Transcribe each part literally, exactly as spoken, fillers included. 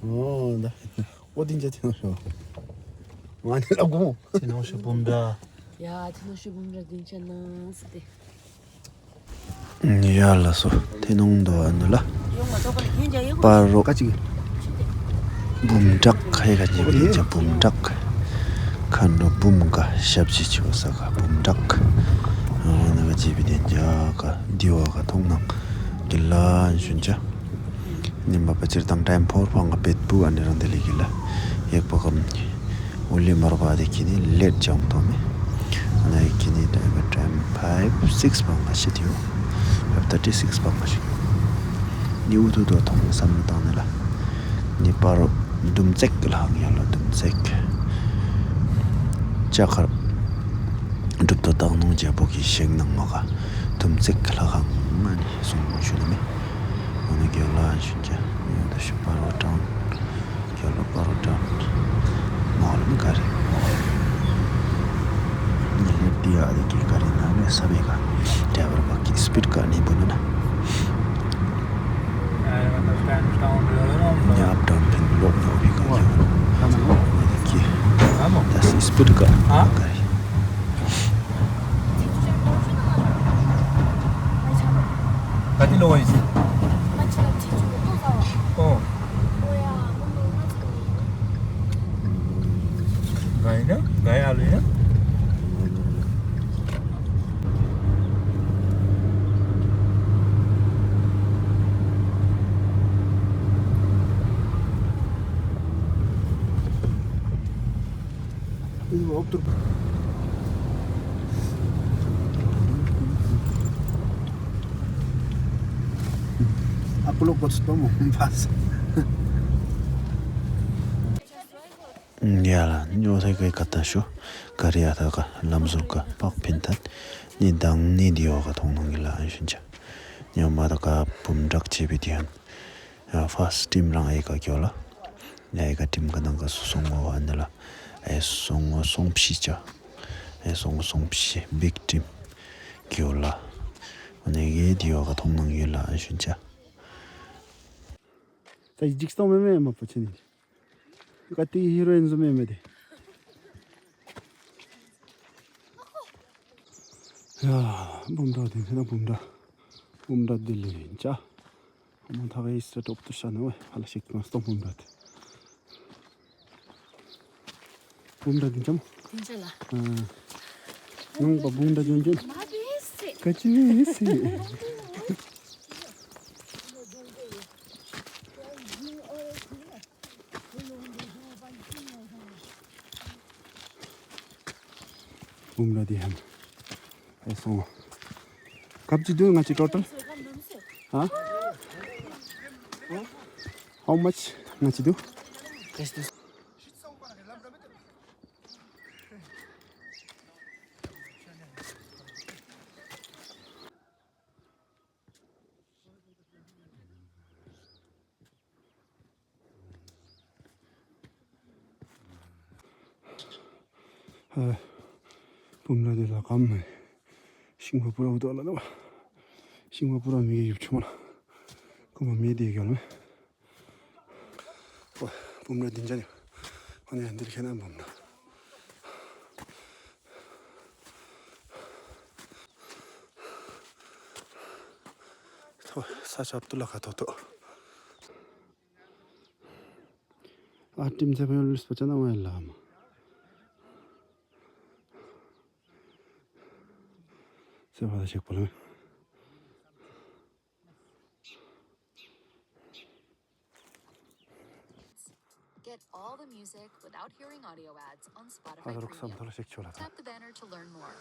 ཨོ་ད། ཨོ་དེ་འདྲ་ཐེངས་ཤོ། ང་ནི་ལ་གོ། ཐེངས་ཤོ་འབུམ་ར། ཡ་ཐེངས་ཤོ་འབུམ་ར་དེ་འདྲ་ནང་སི་ཏེ། ཡ་ལ་སོ། ཐེ་ནོང་དོ་ཨ་ནི་ལ། པ་རོ། ཀ་ཅིག་འབུམ་ཕྲག་ཁ་ཡི་ཀ་ཅིག་བི་ཅ་འབུམ་ཕྲག་ཁ་འགྲོ་འབུམ་ཀ་ཞབས་ཕྱི་ཆོ་ས་ཀ་འབུམ་ཕྲག་ཨ་ནི་ཀ་ཅིག་བི་དེ་ཇ་ཀ་དི་བ་ཀ་མཐོང་ནང་གི་ལ་ཞུན་ཅ། ཉིན་པ་པ་སྤྱིར་བཏང་time four པ་ང་བེད་པུ་ཨ་ནི་རང་དེ་ལས་གི་ལ་ཡེག་པ་ཀམ་ཨུ་ལི་མར་པ་དེ་ཁྱི་ནི་late ཇམ་ཐོ་མེ། ཨ་ནི་ཁྱི་ནི་time time five six པ་ང་ཤི་ཐིའོ། five thirty six པ་ང་ཤི། ནི་ཨུ་ཐུ་དོ་ཐོང་བསམ་བློ་བཏང་ནི་ལ། ནི་པ་རོ་དུམ་ཚེག་ལ་ཧང་ཡ་ལ་དུམ་ཚེག་ཅ་ཁར། གྲུབ་ཐོབ་བཏང་ནོ་རྒྱལ་པོ་གི་ཞིང་ནང་མ་ག་དུམ་ཚེག་ལྷ་ཁང་ང་ནི་སོང་མ་ཞུ་ན་མེ། འོ་ན་རྒྱལ་ལ་ཞུ་ཅ་ཡོད་ད་ཞུ་པ་རོ་ཀྲང་། རྒྱལ་ལོ་པ་རོ་ཀྲང་། མ་ལ་མི་ག་རེ་ནི་ལེ་ཏི་ཡ་རེ་གི་ག་རེ་ན་མེ་ས་མེ་ག་ཌ་རའི་བར་བ་གི་སི་པིཌ་ག་ནི་བུ་ན་ན། ཉབ་དང་ཕིན་ལོག་ནོ་བི་ག་ཡོད་ཀྱི། ད་སི་སི་པིཌ་ག་ག་རེ། ག་དེ་ལོ་བ་ཡིན། ཨོ། ག་ཡིན་ན་ག་ཡ་ལུ་ཡིན་ན། ཨ་ཀློག་པ་སྟོན་མོ་འབའ་སི། ཡ་ལ་ཉོ་ཐེ་གེ་ཀ་ཏ་ཤོ་ཀ་རི་ཡ་ཐ་ཀ་ལམ་ཟུར་ཀ་པག་ཕིན་ཐན་ནི་དང་ནི་དི་ཡོ་ག་ཐོང་ནང་གི་ལ་ཨན་ཤུན་ཆ་ཉོ་མ་ཐ་ཀ་བུམ་ཌག་ཆེ་བི་དི་ཧན། ཡ་ཧྥ་སི་ཊིམ་རང་ཨེ་ཀ་ཀྱོ་ལ། ཡ་ཨེ་ཀ་ཊིམ་ཀ་ནང་ཀ་སུ་སོང་ངོ་ཨ་ནི་ལ། ཨེ་སོང་ངོ་སོང་ཕྱི་ཅ། ཨེ་སོང་ངོ་སོང་ཕྱི་བིག་ཊིམ་ཀྱོ་ལ། ཨ་ནི་གེ་དི་ཡོ་ག་ཐོང་ནང་ཡོད་ལ་ཨན་ཤུན་ཅ། ད་ཡི་ཇིག་སྟོང་མེ་མེ་མ་པོ་ཆེ་ནི། ཀ་ཏི་ཧི་རོ་ཨིན་ཟུ་མེ་མེ་དེ། ཡ། བུམ་ཌ་དེ་ཁེ་ན་བུམ་ཌ། བུམ་ཌ་དེ་ལེ་ཡིན་ཅ། ཨ་མ་ཐག་ཨིས་ཏྲ་ཊོབ་ཏུ་ཤ་ནོ་ཧ་ལ་ཤིག་ཏུ་སྟོང་བུམ་ཌ་དེ། བུམ་ཌ་དེ་ཅམ། དེ་ཅ་ལ། ཨ། ནང་པ་བུམ་ཌ་ཅན་ཅན། མ་བེ་སེ། ཀ་ཅི་བེ་སེ། བུམ་ར་དེ་ཧམ། ཨེ་སོང་། ཀབ་ཅི་དུ་ང་ཅི་ཊོ་ཊལ། ཧ། How much ང་ཅི་དུ། ཨ། བུམ་ར་དེ་ལ་ཀམ་མེ། ཤིང་བ་པུ་ར་འུ་དོ་ལ་ནོ། ཤིང་བ་པུ་ར་མི་གི་ཡུབ་ཆུང་མ་ལ། ཀུ་མ་མེ་དེ་གྱོན་མེ། ཨོ། བུམ་ར་དེ་འཇའ་ནི། ཁོ་ནི་འདིར་ཁྱེད་ན་བུམ་ར། ཐོ་ས་ཆ་བཏུ་ལ་ཁ་ཐོ་ཐོ། ཨ་ཏིམ་ཚེ་ཕན་ལུས་པ་ཅ་ན་ཝན་ལ་མ། ཚེ་ཕ་ད་ཤེག་པ་ལ་མེ། Get all the music without hearing audio ads on Spotify Premium. Tap the banner to learn more.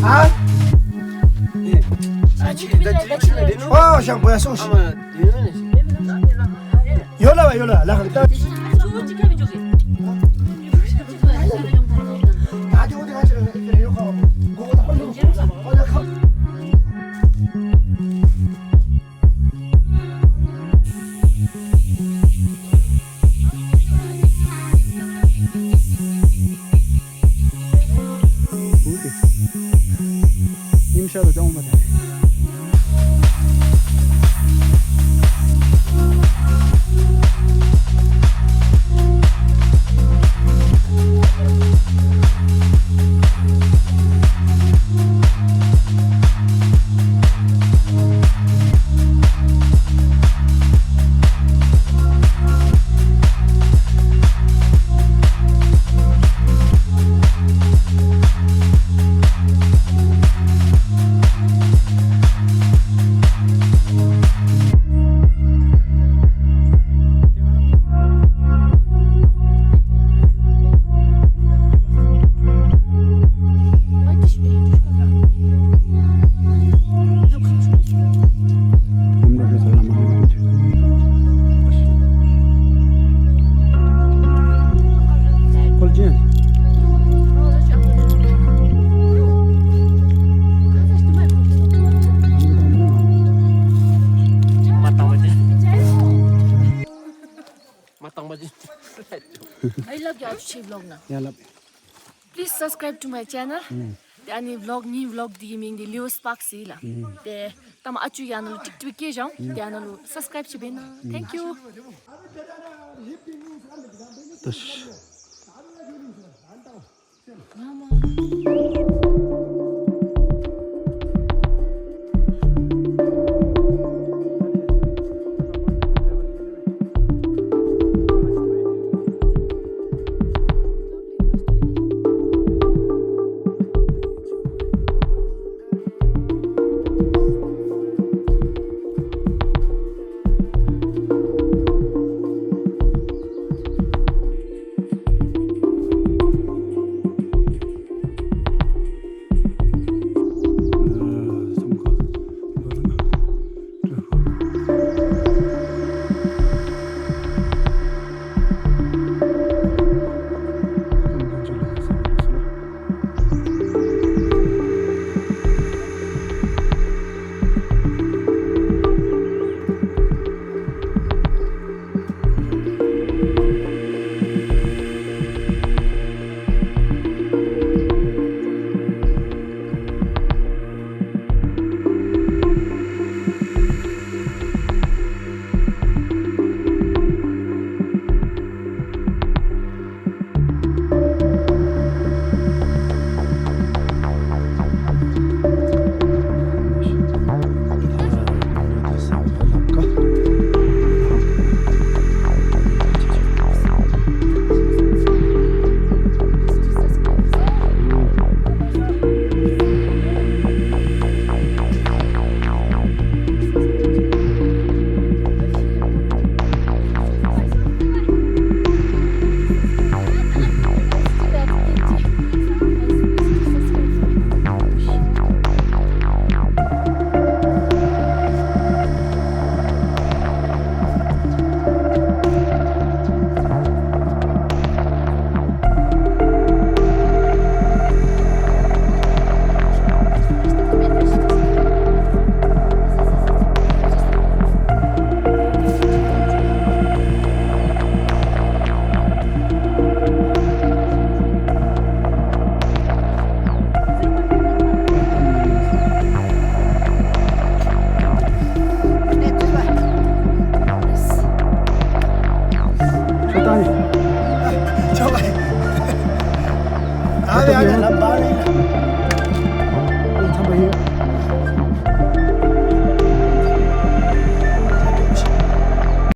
ཨ། ཨ་ཅིག་ད་ཅིག་ཅིག་ལ་རེད་ནོ། ཨ་ཞང་བོ་ཡ་སོང་ཞིག་ཨ་མ་དེ་ནོ་ནི། ཡོད་ལ་བ་ཡོད་ལ་ལ་ཁང་ད། མ་བཏང་བ་ཅི། I love you ཨ་ཅུ་ཆེ་vlog ན། ཡ་ལབ། Please subscribe to my channel. དེ་ཨ་ནི་vlog ངའི་vlog འདིའི་མིང་འདི་Leo Sparks ཡིན་ལ། དེ་ད་མ་ཨ་ཅུ་ཡ་ན་ལོ་ཀྲིག་ཀྲིག་སྐྱེས་ཞང་དེ་ཨ་ན་ལོ་subscribe བྱེད་པས་ན། Thank you. ད་ཤ་